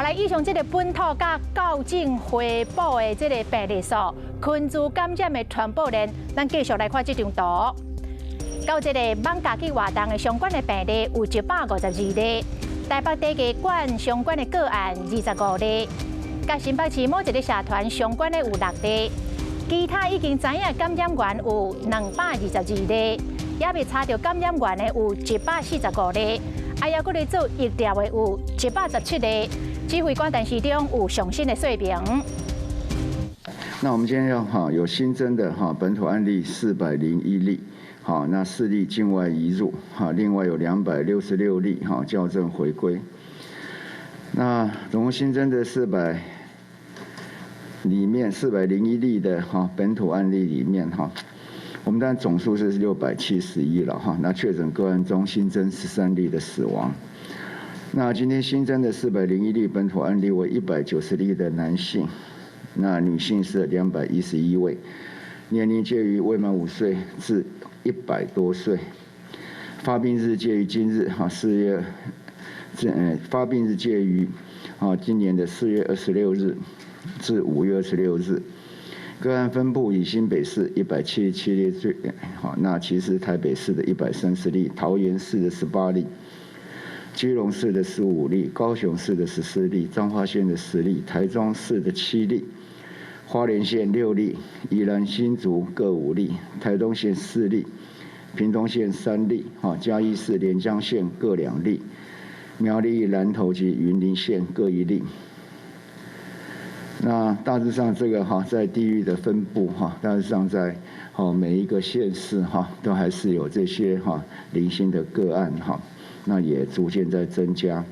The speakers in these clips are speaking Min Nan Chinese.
好來，以上這个本土佮校正回補的這个病例數，群聚感染的傳播鏈，咱繼續來看這張圖。到這个艋舺去活動的相關的病例有152例，台北地藝館相關的個案25例，佮新北市某一个社團相關的有六例，其他已經知影感染源有222例，猶未查著感染源的有145例，啊，猶閣咧做疫調的有117例。指揮官陳時中有上新的說明。那我們今天要哈有新增的哈本土案例401例，好，那4例境外移入，哈，另外有266例哈校正回歸。那總共新增的四百裡面401例的哈本土案例裡面哈，我們當然總數是671了哈。那確診個案中新增13例的死亡。那今天新增的四百零一例本土案例為190例的男性，那女性是211位，年齡介於未滿5歲至100多歲，發病日介於今日哈四月，這發病日介於啊今年的4月26日至5月26日，個案分布以新北市177例最好，那其實台北市的130例，桃園市的18例。基隆市的15例，高雄市的14例，彰化縣的10例，台中市的7例，花蓮縣6例，宜蘭、新竹各5例，台東縣4例，屏東縣3例，哈，嘉義市、連江縣各2例，苗栗、南投及雲林縣各1例。那大致上這個哈，在地域的分布哈，大致上在好每一個縣市哈，都還是有這些哈零星的個案哈。那也逐漸在增加。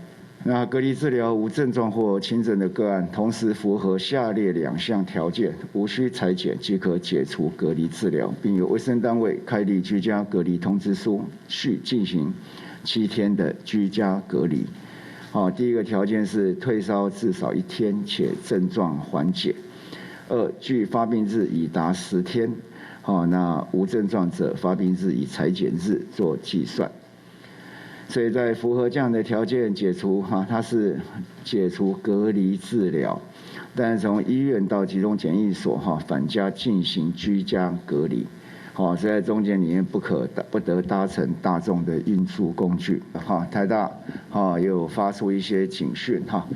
那隔離治療無症狀或輕症的個案，同時符合下列兩項條件，無需採檢即可解除隔離治療，並由衛生單位開立居家隔離通知書，續進行7天的居家隔離。好，第一個條件是退燒至少一天且症狀緩解；二，距發病日已達10天。好，那無症狀者發病日以採檢日做計算。所以在符合這樣的條件解除哈，它是解除隔離治療，但是從醫院到集中檢疫所哈返家進行居家隔離，好，所以在中間裡面不可不得搭乘大眾的運輸工具哈。台大哈也有發出一些警訊哈，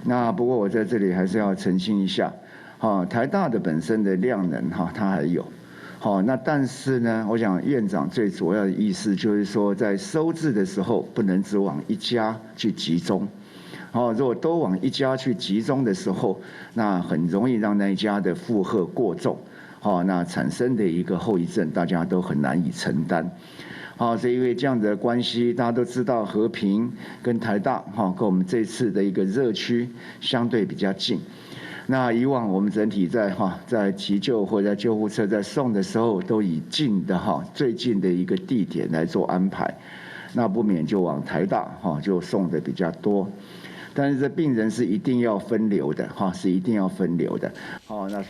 那不過我在這裡還是要澄清一下，哈，台大的本身的量能哈，它還有。好，那但是呢，我想院長最主要的意思就是說，在收治的時候不能只往一家去集中。好，如果都往一家去集中的時候，那很容易讓那一家的負荷過重。好，那產生的一個後遺症，大家都很難以承擔。好，是因為這樣的關係，大家都知道和平跟台大哈，跟我們這次的一個熱區相對比較近。那以往我們整體在哈在急救或者在救護車在送的時候，都以近的哈最近的一個地點來做安排，那不免就往台大哈就送的比較多，但是這病人是一定要分流的哈，是一定要分流的。好，那。